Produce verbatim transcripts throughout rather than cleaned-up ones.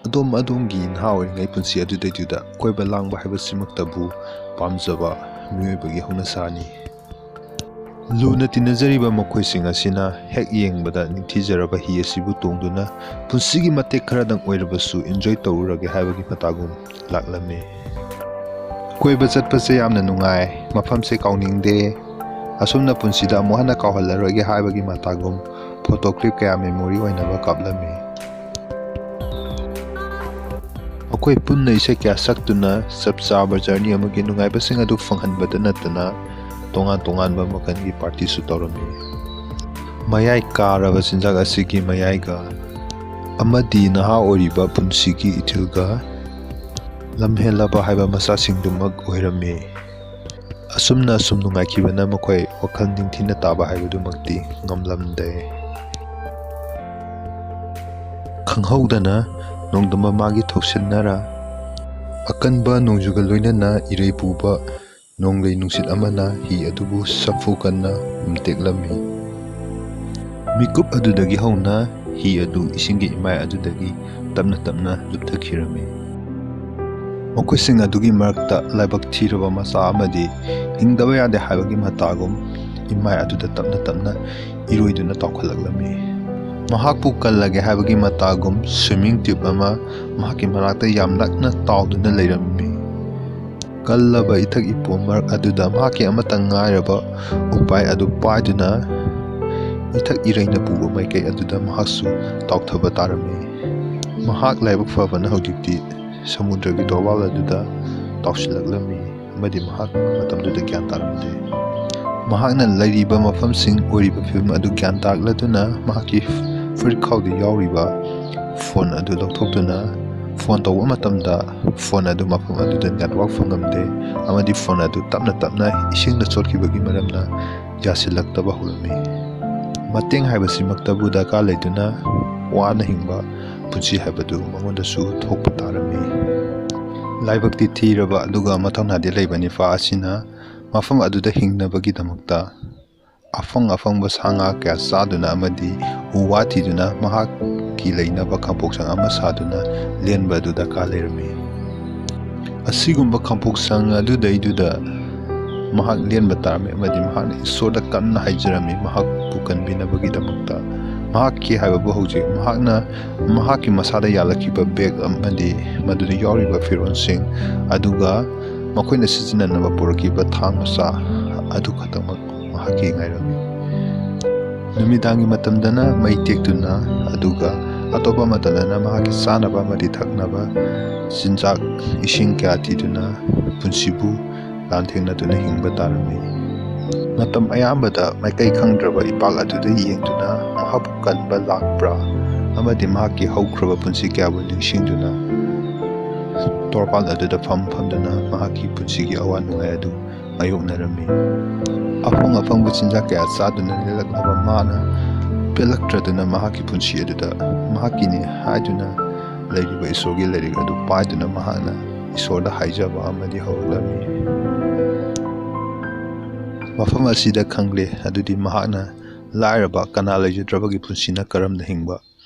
ꯑꯗꯣꯝ ꯑꯗꯣꯝꯒꯤ ꯅꯍꯥ ꯑꯣꯏꯔꯤꯉꯩ ꯄꯨꯟꯁꯤ ꯑꯗꯨꯗꯩꯗꯨꯗ ꯀꯣꯏꯕ ꯂꯥꯡꯕ ꯍꯥꯏꯕꯁꯤꯃꯛꯇꯕꯨ ꯄꯥꯝꯖꯕ ꯃꯤꯑꯣꯏꯕꯒꯤ ꯍꯧꯅꯁꯥꯅꯤ꯫ ꯂꯨꯅ ꯇꯤꯟꯅꯖꯔꯤꯕ ꯃꯈꯣꯏꯁꯤꯡ ꯑꯁꯤꯅ ꯍꯦꯛ ꯌꯦꯡꯕꯗ ꯅꯤꯡꯊꯤꯖꯔꯕ ꯍꯤ ꯑꯁꯤꯕꯨ ꯇꯣꯡꯗꯨꯅ ꯄꯨꯟꯁꯤꯒꯤ ꯃꯇꯦꯛ ꯈꯔꯗꯪ ꯑꯣꯏꯔꯕꯁꯨ enjoy ꯇꯧꯔꯨꯔꯒꯦ ꯍꯥꯏꯕꯒꯤ ꯃꯇꯥꯒꯨꯝ ꯂꯥꯛꯂꯝꯃꯤ꯫ ꯀꯣꯏꯕ ꯆꯠꯄꯁꯦ ꯌꯥꯝꯅ ꯅꯨꯡꯉꯥꯏ, ꯃꯐꯝꯁꯦ ꯀꯥꯎꯅꯤꯡꯗꯦ, ꯑꯁꯨꯝꯅ ꯄꯨꯟꯁꯤꯗ ꯑꯃꯨꯛ ꯍꯟꯅ ꯀꯥꯎꯍꯜꯂꯔꯣꯏꯒꯦ ꯍꯥꯏꯕꯒꯤ ꯃꯇꯥꯒꯨꯝ photo clip ꯀꯌꯥ memory ꯑꯣꯏꯅꯕ ꯀꯥꯞꯂꯝꯃꯤ꯫ ꯑꯩꯈꯣꯏ ꯄꯨꯟꯅ ꯏꯁꯩ ꯀꯌꯥ ꯁꯛꯇꯨꯅ ꯆꯞ ꯆꯥꯕ journey ꯑꯃꯒꯤ ꯅꯨꯡꯉꯥꯏꯕꯁꯤꯡ ꯑꯗꯨ ꯐꯪꯍꯟꯕꯗ ꯅꯠꯇꯅ ꯇꯣꯉꯥꯟ ꯇꯣꯉꯥꯟꯕ ꯃꯈꯜꯒꯤ partyꯁꯨ ꯇꯧꯔꯝꯃꯤ꯫ ꯃꯌꯥꯏ ꯀꯥꯔꯕ ꯆꯤꯟꯖꯥꯛ ꯑꯁꯤꯒꯤ ꯃꯌꯥꯏꯒ ꯑꯃꯗꯤ ꯅꯍꯥ ꯑꯣꯏꯔꯤꯕ ꯄꯨꯟꯁꯤꯒꯤ ꯏꯊꯤꯜꯒ ꯂꯝꯍꯦꯜꯂꯕ ꯍꯥꯏꯕ ꯃꯆꯥꯁꯤꯡꯗꯨꯃꯛ ꯑꯣꯏꯔꯝꯃꯤ꯫ ꯑꯁꯨꯝꯅ ꯑꯁꯨꯝ ꯅꯨꯡꯉꯥꯏꯈꯤꯕꯅ ꯃꯈꯣꯏ ꯋꯥꯈꯜ ꯅꯤꯡꯊꯤꯅ ꯇꯥꯕ ꯍꯥꯏꯕꯗꯨꯃꯛꯇꯤ ꯉꯝꯂꯝꯗꯦ꯫ ꯈꯪꯍꯧꯗꯅ ꯅꯣꯡꯗꯝꯕ ꯃꯥꯒꯤ ꯊꯧꯁꯤꯟꯅꯔ ꯑꯀꯟꯕ ꯅꯣꯡꯖꯨꯒ ꯂꯣꯏꯅꯅ ꯏꯔꯩ ꯄꯨꯕ ꯅꯣꯡꯂꯩ ꯅꯨꯡꯁꯤꯠ ꯑꯃꯅ ꯍꯤ ꯑꯗꯨꯕꯨ ꯁꯥꯐꯨ ꯀꯟꯅ ꯍꯨꯝꯇꯦꯛꯂꯝꯃꯤ꯫ ꯃꯤꯀꯨꯞ ꯑꯗꯨꯗꯒꯤ ꯍꯧꯅ ꯍꯤ ꯑꯗꯨ ꯏꯁꯤꯡꯒꯤ ꯏꯃꯥꯏ ꯑꯗꯨꯗꯒꯤ ꯇꯞꯅ ꯇꯞꯅ ꯂꯨꯞꯊꯈꯤꯔꯝꯃꯤ꯫ ꯃꯈꯣꯏꯁꯤꯡ ꯑꯗꯨꯒꯤ ꯃꯔꯛꯇ ꯂꯥꯏꯕꯛ ꯊꯤꯔꯕ ꯃꯆꯥ ꯑꯃꯗꯤ ꯍꯤꯡꯗꯕ ꯌꯥꯗꯦ ꯍꯥꯏꯕꯒꯤ ꯃꯇꯥꯒꯨꯝ ꯏꯃꯥꯏ ꯑꯗꯨꯗ ꯇꯞꯅ ꯇꯞꯅ ꯏꯔꯣꯏꯗꯨꯅ ꯇꯥꯎꯈꯠꯂꯛꯂꯝꯃꯤ꯫ ꯃꯍꯥꯛꯄꯨ ꯀꯜꯂꯒꯦ ꯍꯥꯏꯕꯒꯤ ꯃꯇꯥꯒꯨꯝ swimming tube ꯑꯃ ꯃꯍꯥꯛꯀꯤ ꯃꯅꯥꯛꯇ ꯌꯥꯝ ꯅꯛꯅ ꯇꯥꯎꯗꯨꯅ ꯂꯩꯔꯝꯃꯤ꯫ ꯀꯜꯂꯕ ꯏꯊꯛ ꯏꯄꯣꯝ ꯃꯔꯛ ꯑꯗꯨꯗ ꯃꯍꯥꯛꯀꯤ ꯑꯃꯠꯇ ꯉꯥꯏꯔꯕ ꯎꯄꯥꯏ ꯑꯗꯨ ꯄꯥꯏꯗꯨꯅ ꯏꯊꯛ ꯏꯔꯩꯅ ꯄꯨꯕ ꯃꯥꯏꯀꯩ ꯑꯗꯨꯗ ꯃꯍꯥꯛꯁꯨ ꯇꯥꯎꯊꯕ ꯇꯥꯔꯝꯃꯤ꯫ ꯃꯍꯥꯛ ꯂꯥꯏꯕꯛ ꯐꯕꯅ ꯍꯧꯖꯤꯛꯇꯤ ꯁꯃꯨꯗ꯭ꯔꯒꯤ ꯇꯣꯔꯕꯥꯜ ꯑꯗꯨꯗ ꯇꯥꯎꯁꯤꯜꯂꯛꯂꯝꯃꯤ ꯑꯃꯗꯤ ꯃꯍꯥꯛ ꯃꯇꯝꯗꯨꯗ ꯒ꯭ꯌꯥꯟ ꯇꯥꯔꯝꯗꯦ꯫ ꯃꯍꯥꯛꯅ ꯂꯩꯔꯤꯕ ꯃꯐꯝꯁꯤꯡ ꯑꯣꯏꯔꯤꯕ ꯐꯤꯕꯝ ꯑꯗꯨ ꯒ꯭ꯌꯥꯟ ꯇꯥꯔꯛꯂꯗꯨꯅ ꯃꯍꯥꯛꯀꯤ ꯐꯨꯔꯤꯠꯈꯥꯎꯗ ꯌꯥꯎꯔꯤꯕ phone ꯑꯗꯨ ꯂꯧꯊꯣꯛꯇꯨꯅ phone ꯇꯧꯕ ꯃꯇꯝꯗ phone ꯑꯗꯨ ꯃꯐꯝ ꯑꯗꯨꯗ network ꯐꯪꯉꯝꯗꯦ ꯑꯃꯗꯤ phone ꯑꯗꯨ ꯇꯞꯅ ꯇꯞꯅ ꯏꯁꯤꯡꯅ ꯆꯣꯠꯈꯤꯕꯒꯤ ꯃꯔꯝꯅ ꯌꯥꯁꯤꯜꯂꯛꯇꯕ ꯍꯧꯔꯝꯃꯤ꯫ ꯃꯇꯦꯡ ꯍꯥꯏꯕꯁꯤꯃꯛꯇꯕꯨ ꯗꯔꯀꯥꯔ ꯂꯩꯗꯨꯅ ꯋꯥꯅ ꯍꯤꯡꯕ ꯄꯨꯟꯁꯤ ꯍꯥꯏꯕꯗꯨ ꯃꯉꯣꯟꯗꯁꯨ ꯊꯣꯛꯄ ꯇꯥꯔꯝꯃꯤ꯫ ꯂꯥꯏꯕꯛꯇꯤ ꯊꯤꯔꯕ ꯑꯗꯨꯒ ꯃꯊꯧꯅꯥꯗꯤ ꯂꯩꯕ ꯅꯤꯄꯥ ꯑꯁꯤꯅ ꯃꯐꯝ ꯑꯗꯨꯗ ꯍꯤꯡꯅꯕꯒꯤꯗꯃꯛꯇ ꯑꯐꯪ ꯑꯐꯪꯕ ꯁꯥ ꯉꯥ ꯀꯌꯥ ꯆꯥꯗꯨꯅ ꯑꯃꯗꯤ ꯎ ꯋꯥ ꯊꯤꯗꯨꯅ ꯃꯍꯥꯛꯀꯤ ꯂꯩꯅꯕ ꯈꯥꯡꯄꯣꯛꯁꯪ ꯑꯃ ꯁꯥꯗꯨꯅ ꯂꯦꯟꯕ ꯑꯗꯨ ꯗꯔꯀꯥꯔ ꯂꯩꯔꯝꯃꯤ꯫ ꯑꯁꯤꯒꯨꯝꯕ ꯈꯥꯡꯄꯣꯛꯁꯪ ꯑꯗꯨꯗꯩꯗꯨꯗ ꯃꯍꯥꯛ ꯂꯦꯟꯕ ꯇꯥꯔꯝꯃꯤ ꯑꯃꯗꯤ ꯃꯍꯥꯛꯅ ꯏꯁꯣꯔꯗ ꯀꯟꯅ ꯍꯥꯏꯖꯔꯝꯃꯤ ꯃꯍꯥꯛꯄꯨ ꯀꯟꯕꯤꯅꯕꯒꯤꯗꯃꯛꯇ꯫ ꯃꯍꯥꯛꯀꯤ ꯍꯥꯏꯕꯕꯨ ꯍꯧꯖꯤꯛ ꯃꯍꯥꯛꯅ ꯃꯍꯥꯛꯀꯤ ꯃꯁꯥꯗ ꯌꯥꯜꯂꯛꯈꯤꯕ ꯕꯦꯒ ꯑꯃꯗꯤ ꯃꯗꯨꯗ ꯌꯥꯎꯔꯤꯕ ꯐꯤꯔꯣꯜꯁꯤꯡ ꯑꯗꯨꯒ ꯃꯈꯣꯏꯅ ꯁꯤꯖꯤꯟꯅꯅꯕ ꯄꯨꯔꯛꯈꯤꯕ ꯊꯥꯡ ꯃꯆꯥ ꯑꯗꯨ ꯈꯛꯇꯃꯛ ꯃꯍꯥꯛꯀꯤ ꯉꯥꯏꯔꯝꯃꯤ꯫ ꯅꯨꯃꯤꯗꯥꯡꯒꯤ ꯃꯇꯝꯗꯅ ꯃꯩ ꯇꯦꯛꯇꯨꯅ ꯑꯗꯨꯒ ꯑꯇꯣꯞꯄ ꯃꯇꯝꯗꯅ ꯃꯍꯥꯛꯀꯤ ꯆꯥꯅꯕ ꯑꯃꯗꯤ ꯊꯛꯅꯕ ꯆꯤꯟꯖꯥꯛ, ꯏꯁꯤꯡ ꯀꯌꯥ ꯊꯤꯗꯨꯅ ꯄꯨꯟꯁꯤꯕꯨ ꯂꯥꯟꯊꯦꯡꯅꯗꯨꯅ ꯍꯤꯡꯕ ꯇꯥꯔꯝꯃꯤ꯫ ꯃꯇꯝ ꯑꯌꯥꯝꯕꯗ ꯃꯥꯏꯀꯩ ꯈꯪꯗ꯭ꯔꯕ ꯏꯄꯥꯛ ꯑꯗꯨꯗ ꯌꯦꯡꯗꯨꯅ ꯃꯍꯥꯛꯄꯨ ꯀꯟꯕ ꯂꯥꯛꯄ꯭ꯔꯥ ꯑꯃꯗꯤ ꯃꯍꯥꯛꯀꯤ ꯍꯧꯈ꯭ꯔꯕ ꯄꯨꯟꯁꯤ ꯀꯌꯥꯕꯨ ꯅꯤꯡꯁꯤꯡꯗꯨꯅ ꯇꯣꯔꯕꯥꯟ ꯑꯗꯨꯗ ꯐꯝ ꯐꯝꯗꯨꯅ ꯃꯍꯥꯛꯀꯤ ꯄꯨꯟꯁꯤꯒꯤ ꯑꯋꯥ ꯅꯨꯡꯉꯥꯏ ꯑꯗꯨ ꯃꯥꯌꯣꯛꯅꯔꯝꯃꯤ꯫ ꯑꯐꯪ ꯑꯐꯪꯕ ꯆꯤꯟꯖꯥꯛ ꯀꯌꯥ ꯆꯥꯗꯨꯅ ꯂꯦꯜꯂꯛꯂꯕ ꯃꯥꯅ ꯄꯦꯜꯂꯛꯇ꯭ꯔꯗꯨꯅ ꯃꯍꯥꯛꯀꯤ ꯄꯨꯟꯁꯤ ꯑꯗꯨꯗ ꯃꯍꯥꯛꯀꯤꯅꯤ ꯍꯥꯏꯗꯨꯅ ꯂꯩꯔꯤꯕ ꯏꯁꯣꯔꯒꯤ ꯂꯥꯏꯔꯤꯛ ꯑꯗꯨ ꯄꯥꯏꯗꯨꯅ ꯃꯍꯥꯛꯅ ꯏꯁꯣꯔꯗ ꯍꯥꯏꯖꯕ ꯑꯃꯗꯤ ꯍꯧꯔꯛꯂꯝꯃꯤ꯫ ꯃꯐꯝ ꯑꯁꯤꯗ ꯈꯪꯂꯦ ꯑꯗꯨꯗꯤ ꯃꯍꯥꯛꯅ ꯂꯥꯏꯔꯕ, ꯀꯅꯥ ꯂꯩꯖꯗ꯭ꯔꯕꯒꯤ ꯄꯨꯟꯁꯤꯅ ꯀꯔꯝꯅ ꯍꯤꯡꯕ,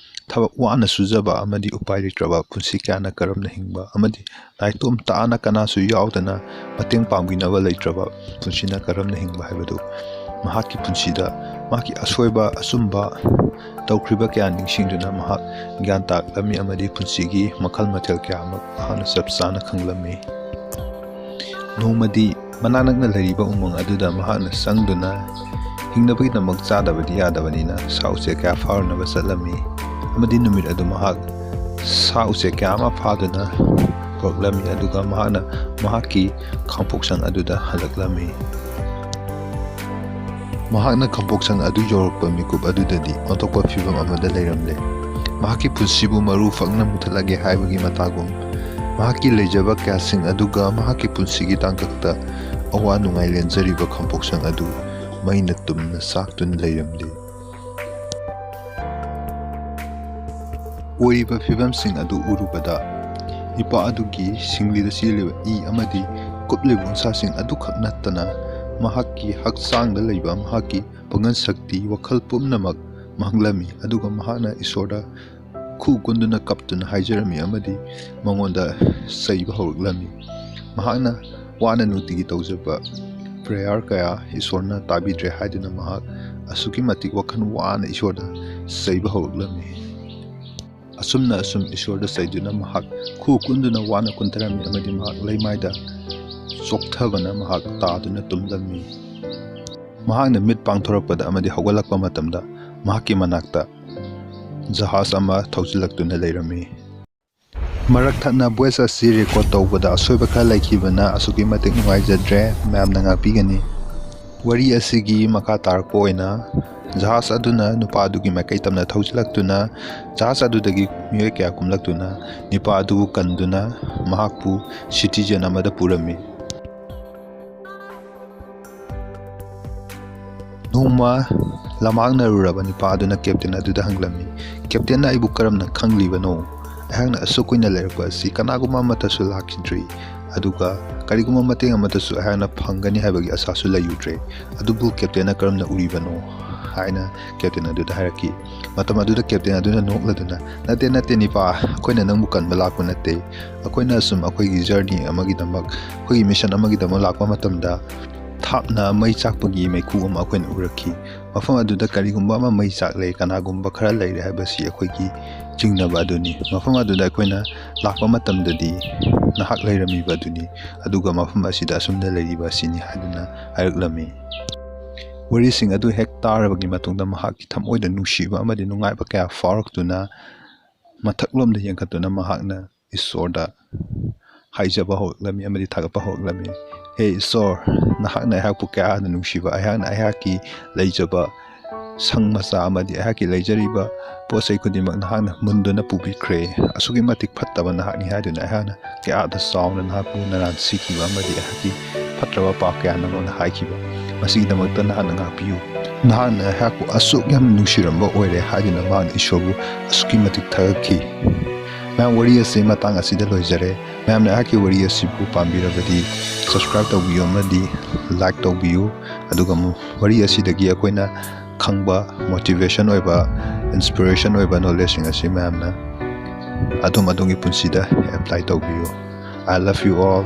ꯊꯕꯛ ꯋꯥꯅ ꯁꯨꯖꯕ ꯑꯃꯗꯤ ꯎꯄꯥꯏ ꯂꯩꯇ꯭ꯔꯕ ꯄꯨꯟꯁꯤ ꯀꯌꯥꯅ ꯀꯔꯝꯅ ꯍꯤꯡꯕ ꯑꯃꯗꯤ ꯅꯥꯏꯇꯣꯝ ꯇꯥꯅ ꯀꯅꯥꯁꯨ ꯌꯥꯎꯗꯅ ꯃꯇꯦꯡ ꯄꯥꯡꯕꯤꯅꯕ ꯂꯩꯇ꯭ꯔꯕ ꯄꯨꯟꯁꯤꯅ ꯀꯔꯝꯅ ꯍꯤꯡꯕ ꯍꯥꯏꯕꯗꯨ ꯃꯍꯥꯛꯀꯤ ꯄꯨꯟꯁꯤꯗ ꯃꯍꯥꯛꯀꯤ ꯑꯁꯣꯏꯕ ꯑꯆꯨꯝꯕ ꯇꯧꯈ꯭ꯔꯤꯕ ꯀꯌꯥ ꯅꯤꯡꯁꯤꯡꯗꯨꯅ ꯃꯍꯥꯛ ꯒ꯭ꯌꯥꯟ ꯇꯥꯔꯛꯂꯝꯃꯤ ꯑꯃꯗꯤ ꯄꯨꯟꯁꯤꯒꯤ ꯃꯈꯜ ꯃꯊꯦꯜ ꯀꯌꯥ ꯑꯃ ꯃꯍꯥꯛꯅ ꯆꯞ ꯆꯥꯅ ꯈꯪꯂꯝꯃꯤ꯫ ꯅꯣꯡꯃꯗꯤ ꯃꯅꯥꯛ ꯅꯛꯅ ꯂꯩꯔꯤꯕ ꯎꯃꯪ ꯑꯗꯨꯗ ꯃꯍꯥꯛꯅ ꯆꯪꯗꯨꯅ ꯍꯤꯡꯅꯕꯒꯤꯗꯃꯛ ꯆꯥꯗꯕꯗꯤ ꯌꯥꯗꯕꯅꯤꯅ ꯁꯥ ꯎꯆꯦꯛ ꯀꯌꯥ ꯐꯥꯔꯨꯅꯕ ꯆꯠꯂꯝꯃꯤ ꯑꯃꯗꯤ ꯅꯨꯃꯤꯠ ꯑꯗꯨ ꯃꯍꯥꯛ ꯁꯥ ꯎꯆꯦꯛ ꯀꯌꯥ ꯑꯃ ꯐꯥꯗꯨꯅ ꯄꯨꯔꯛꯂꯝꯃꯤ꯫ ꯑꯗꯨꯒ ꯃꯍꯥꯛꯅ ꯃꯍꯥꯛꯀꯤ ꯈꯥꯡꯄꯣꯛꯁꯪ ꯑꯗꯨꯗ ꯍꯜꯂꯛꯂꯝꯃꯤ꯫ ꯃꯍꯥꯛꯅ ꯈꯥꯡꯄꯣꯛꯁꯪ ꯑꯗꯨ ꯌꯧꯔꯛꯄ ꯃꯤꯀꯨꯞ ꯑꯗꯨꯗꯗꯤ ꯑꯣꯟꯊꯣꯛꯄ ꯐꯤꯕꯝ ꯑꯃꯗ ꯂꯩꯔꯝꯂꯦ꯫ ꯃꯍꯥꯛꯀꯤ ꯄꯨꯟꯁꯤꯕꯨ ꯃꯔꯨ ꯐꯛꯅ ꯃꯨꯊꯠꯂꯒꯦ ꯍꯥꯏꯕꯒꯤ ꯃꯇꯥꯒꯨꯝ ꯃꯍꯥꯛꯀꯤ ꯂꯩꯖꯕ ꯀꯌꯥꯁꯤꯡ ꯑꯗꯨꯒ ꯃꯍꯥꯛꯀꯤ ꯄꯨꯟꯁꯤꯒꯤ ꯇꯥꯡꯀꯛꯇ ꯑꯋꯥ ꯅꯨꯡꯉꯥꯏ ꯂꯦꯟꯖꯔꯤꯕ ꯈꯥꯡꯄꯣꯛꯁꯪ ꯑꯗꯨ ꯃꯩꯅ ꯇꯨꯝꯅ ꯆꯥꯛꯇꯨꯅ ꯂꯩꯔꯝꯂꯤ꯫ ꯑꯣꯏꯔꯤꯕ ꯐꯤꯕꯝꯁꯤꯡ ꯑꯗꯨ ꯎꯔꯨꯕꯗ ꯏꯄꯥ ꯑꯗꯨꯒꯤ ꯁꯤꯡꯂꯤꯗ ꯆꯦꯜꯂꯤꯕ ꯏ ꯑꯃꯗꯤ ꯀꯨꯞꯂꯤꯕ ꯎꯟꯁꯥꯁꯤꯡ ꯑꯗꯨꯈꯛ ꯅꯠꯇꯅ ꯃꯍꯥꯛꯀꯤ ꯍꯛꯆꯥꯡꯗ ꯂꯩꯕ ꯃꯍꯥꯛꯀꯤ ꯄꯥꯡꯒꯜ ꯁꯛꯇꯤ, ꯋꯥꯈꯜ ꯄꯨꯝꯅꯃꯛ ꯃꯥꯡꯂꯝꯃꯤ꯫ ꯑꯗꯨꯒ ꯃꯍꯥꯛꯅ ꯏꯁꯣꯔꯗ ꯈꯨ ꯀꯨꯟꯗꯨꯅ ꯀꯞꯇꯨꯅ ꯍꯥꯏꯖꯔꯝꯃꯤ ꯑꯃꯗꯤ ꯃꯉꯣꯟꯗ ꯆꯩꯕ ꯍꯧꯔꯛꯂꯝꯃꯤ꯫ ꯃꯍꯥꯛꯅ ꯋꯥꯅ ꯅꯨꯡꯇꯤꯒꯤ ꯇꯧꯖꯕ prayer ꯀꯌꯥ ꯏꯁꯣꯔꯅ ꯇꯥꯕꯤꯗ꯭ꯔꯦ ꯍꯥꯏꯗꯨꯅ ꯃꯍꯥꯛ ꯑꯁꯨꯛꯀꯤ ꯃꯇꯤꯛ ꯋꯥꯈꯜ ꯋꯥꯅ ꯏꯁꯣꯔꯗ ꯆꯩꯕ ꯍꯧꯔꯛꯂꯝꯃꯤ꯫ ꯑꯁꯨꯝꯅ ꯑꯁꯨꯝ ꯏꯁꯣꯔꯗ ꯆꯩꯗꯨꯅ ꯃꯍꯥꯛ ꯈꯨ ꯀꯨꯟꯗꯨꯅ ꯋꯥꯅ ꯀꯨꯟꯊꯔꯝꯃꯤ ꯑꯃꯗꯤ ꯃꯍꯥꯛ ꯂꯩꯃꯥꯏꯗ ꯆꯣꯛꯊꯕꯅ ꯃꯍꯥꯛ ꯇꯥꯗꯨꯅ ꯇꯨꯝꯂꯝꯃꯤ꯫ ꯃꯍꯥꯛꯅ ꯃꯤꯠ ꯄꯥꯡꯊꯣꯔꯛꯄꯗ ꯑꯃꯗꯤ ꯍꯧꯒꯠꯂꯛꯄ ꯃꯇꯝꯗ ꯃꯍꯥꯛꯀꯤ ꯃꯅꯥꯛꯇ ꯖꯍꯥꯖ ꯑꯃ ꯊꯧꯖꯤꯜꯂꯛꯇꯨꯅ ꯂꯩꯔꯝꯃꯤ꯫ ꯃꯔꯛ ꯊꯠꯅ voice ꯑꯁꯤ record ꯇꯧꯕꯗ ꯑꯁꯣꯏꯕ ꯈꯔ ꯂꯩꯈꯤꯕꯅ ꯑꯁꯨꯛꯀꯤ ꯃꯇꯤꯛ ꯅꯨꯡꯉꯥꯏꯖꯗ꯭ꯔꯦ, ꯃꯌꯥꯝꯅ ꯉꯥꯛꯄꯤꯒꯅꯤ꯫ ꯋꯥꯔꯤ ꯑꯁꯤꯒꯤ ꯃꯈꯥ ꯇꯥꯔꯛꯄ ꯑꯣꯏꯅ ꯖꯍꯥꯖ ꯑꯗꯨꯅ ꯅꯨꯄꯥ ꯑꯗꯨꯒꯤ ꯃꯥꯏꯀꯩ ꯇꯝꯅ ꯊꯧꯖꯤꯜꯂꯛꯇꯨꯅ ꯖꯍꯥꯖ ꯑꯗꯨꯗꯒꯤ ꯃꯤꯑꯣꯏ ꯀꯌꯥ ꯀꯨꯝꯂꯛꯇꯨꯅ ꯅꯨꯄꯥ ꯑꯗꯨꯕꯨ ꯀꯟꯗꯨꯅ ꯃꯍꯥꯛꯄꯨ citizen ꯑꯃꯗ ꯄꯨꯔꯝꯃꯤ꯫ ꯅꯣꯡꯃ ꯂꯝꯃꯥꯡꯅꯔꯨꯔꯕ ꯅꯨꯄꯥ ꯑꯗꯨꯅ captain ꯑꯗꯨꯗ ꯍꯪꯂꯝꯃꯤ, "Captain ꯅ ꯑꯩꯕꯨ ꯀꯔꯝꯅ ꯈꯪꯂꯤꯕꯅꯣ? ꯑꯩꯍꯥꯛꯅ ꯑꯁꯨꯛ ꯀꯨꯏꯅ ꯂꯩꯔꯛꯄ ꯑꯁꯤ ꯀꯅꯥꯒꯨꯝꯕ ꯑꯃꯠꯇꯁꯨ ꯂꯥꯛꯈꯤꯗ꯭ꯔꯤ, ꯑꯗꯨꯒ ꯀꯔꯤꯒꯨꯝꯕ ꯃꯇꯦꯡ ꯑꯃꯠꯇꯁꯨ ꯑꯩꯍꯥꯛꯅ ꯐꯪꯒꯅꯤ ꯍꯥꯏꯕꯒꯤ ꯑꯁꯥꯁꯨ ꯂꯩꯔꯨꯗ꯭ꯔꯦ꯫ ꯑꯗꯨꯕꯨ captain ꯅ ꯀꯔꯝꯅ ꯎꯔꯤꯕꯅꯣ?" ꯍꯥꯏꯅ captain ꯑꯗꯨꯗ ꯍꯥꯏꯔꯛꯈꯤ꯫ ꯃꯇꯝ ꯑꯗꯨꯗ captain ꯑꯗꯨꯅ ꯅꯣꯛꯂꯗꯨꯅ, "ꯅꯠꯇꯦ, ꯅꯠꯇꯦ ꯅꯨꯄꯥ, ꯑꯩꯈꯣꯏꯅ ꯅꯪꯕꯨ ꯀꯟꯕ ꯂꯥꯛꯄ ꯅꯠꯇꯦ꯫ ꯑꯩꯈꯣꯏꯅ ꯑꯁꯨꯝ ꯑꯩꯈꯣꯏꯒꯤ journey ꯑꯃꯒꯤꯗꯃꯛ, ꯑꯩꯈꯣꯏꯒꯤ mission ꯑꯃꯒꯤꯗꯃꯛ ꯂꯥꯛꯄ ꯃꯇꯝꯗ ꯊꯥꯞꯅ ꯃꯩ ꯆꯥꯛꯄꯒꯤ ꯃꯩꯈꯨ ꯑꯃ ꯑꯩꯈꯣꯏꯅ ꯎꯔꯛꯈꯤ꯫ ꯃꯐꯝ ꯑꯗꯨꯗ ꯀꯔꯤꯒꯨꯝꯕ ꯑꯃ ꯃꯩ ꯆꯥꯛꯂꯦ, ꯀꯅꯥꯒꯨꯝꯕ ꯈꯔ ꯂꯩꯔꯦ ꯍꯥꯏꯕꯁꯤ ꯑꯩꯈꯣꯏꯒꯤ ꯆꯤꯡꯅꯕ ꯑꯗꯨꯅꯤ꯫ ꯃꯐꯝ ꯑꯗꯨꯗ ꯑꯩꯈꯣꯏꯅ ꯂꯥꯛꯄ ꯃꯇꯝꯗꯗꯤ ꯅꯍꯥꯛ ꯂꯩꯔꯝꯃꯤꯕ ꯑꯗꯨꯅꯤ, ꯑꯗꯨꯒ ꯃꯐꯝ ꯑꯁꯤꯗ ꯑꯁꯨꯝꯅ ꯂꯩꯔꯤꯕ ꯑꯁꯤꯅꯤ" ꯍꯥꯏꯗꯨꯅ ꯍꯥꯏꯔꯛꯂꯝꯃꯤ꯫ ꯋꯥꯔꯤꯁꯤꯡ ꯑꯗꯨ ꯍꯦꯛ ꯇꯥꯔꯕꯒꯤ ꯃꯇꯨꯡꯗ ꯃꯍꯥꯛꯀꯤ ꯊꯃꯣꯏꯗ ꯅꯨꯡꯁꯤꯕ ꯑꯃꯗꯤ ꯅꯨꯡꯉꯥꯏꯕ ꯀꯌꯥ ꯐꯥꯎꯔꯛꯇꯨꯅ ꯃꯊꯛꯂꯣꯝꯗ ꯌꯦꯡꯈꯠꯇꯨꯅ ꯃꯍꯥꯛꯅ ꯏꯁꯣꯔꯗ ꯍꯥꯏꯖꯕ ꯍꯧꯔꯛꯂꯝꯃꯤ ꯑꯃꯗꯤ ꯊꯥꯒꯠꯄ ꯍꯧꯔꯛꯂꯝꯃꯤ꯫ "ꯍꯦ ꯏꯁꯣꯔ, ꯅꯍꯥꯛꯅ ꯑꯩꯍꯥꯛꯄꯨ ꯀꯌꯥꯗ ꯅꯨꯡꯁꯤꯕ, ꯑꯩꯍꯥꯛꯅ ꯑꯩꯍꯥꯛꯀꯤ ꯂꯩꯖꯕ ꯁꯪ ꯃꯆꯥ ꯑꯃꯗꯤ ꯑꯩꯍꯥꯛꯀꯤ ꯂꯩꯖꯔꯤꯕ ꯄꯣꯠ ꯆꯩ ꯈꯨꯗꯤꯡꯃꯛ ꯅꯍꯥꯛꯅ ꯃꯨꯟꯗꯨꯅ ꯄꯨꯕꯤꯈ꯭ꯔꯦ꯫ ꯑꯁꯨꯛꯀꯤ ꯃꯇꯤꯛ ꯐꯠꯇꯕ ꯅꯍꯥꯛꯅꯤ" ꯍꯥꯏꯗꯨꯅ ꯑꯩꯍꯥꯛꯅ ꯀꯌꯥꯗ ꯆꯥꯎꯅ ꯅꯍꯥꯛꯄꯨ ꯅꯔꯥꯟ ꯁꯤꯈꯤꯕ ꯑꯃꯗꯤ ꯑꯩꯍꯥꯛꯀꯤ ꯐꯠꯇ꯭ꯔꯕ ꯄꯥꯞ ꯀꯌꯥ ꯅꯉꯣꯟꯗ ꯍꯥꯏꯈꯤꯕ꯫ ꯃꯁꯤꯒꯤꯗꯃꯛꯇ ꯅꯍꯥꯛꯅ ꯉꯥꯛꯄꯤꯌꯨ꯫ ꯅꯍꯥꯛꯅ ꯑꯩꯍꯥꯛꯄꯨ ꯑꯁꯨꯛ ꯌꯥꯝꯅ ꯅꯨꯡꯁꯤꯔꯝꯕ ꯑꯣꯏꯔꯦ ꯍꯥꯏꯗꯨꯅ ꯃꯍꯥꯛꯅ ꯏꯁꯣꯔꯕꯨ ꯑꯁꯨꯛꯀꯤ ꯃꯇꯤꯛ ꯊꯥꯒꯠꯈꯤ꯫ ꯃꯌꯥꯝ, ꯋꯥꯔꯤ ꯑꯁꯤ ꯃꯇꯥꯡ ꯑꯁꯤꯗ ꯂꯣꯏꯖꯔꯦ꯫ ꯃꯌꯥꯝꯅ ꯑꯩꯍꯥꯛꯀꯤ ꯋꯥꯔꯤ ꯑꯁꯤꯕꯨ ꯄꯥꯝꯕꯤꯔꯕꯗꯤ subscribe ꯇꯧꯕꯤꯌꯨ ꯑꯃꯗꯤ like ꯇꯧꯕꯤꯌꯨ꯫ ꯑꯗꯨꯒ ꯋꯥꯔꯤ ꯑꯁꯤꯗꯒꯤ ꯑꯩꯈꯣꯏꯅ ꯈꯪꯕ, motivation ꯑꯣꯏꯕ, inspiration ꯑꯣꯏꯕ knowledgeꯁꯤꯡ ꯑꯁꯤ ꯃꯌꯥꯝꯅ ꯑꯗꯣꯝ ꯑꯗꯣꯝꯒꯤ ꯄꯨꯟꯁꯤꯗ apply ꯇꯧꯕꯤꯌꯨ꯫ I love you all.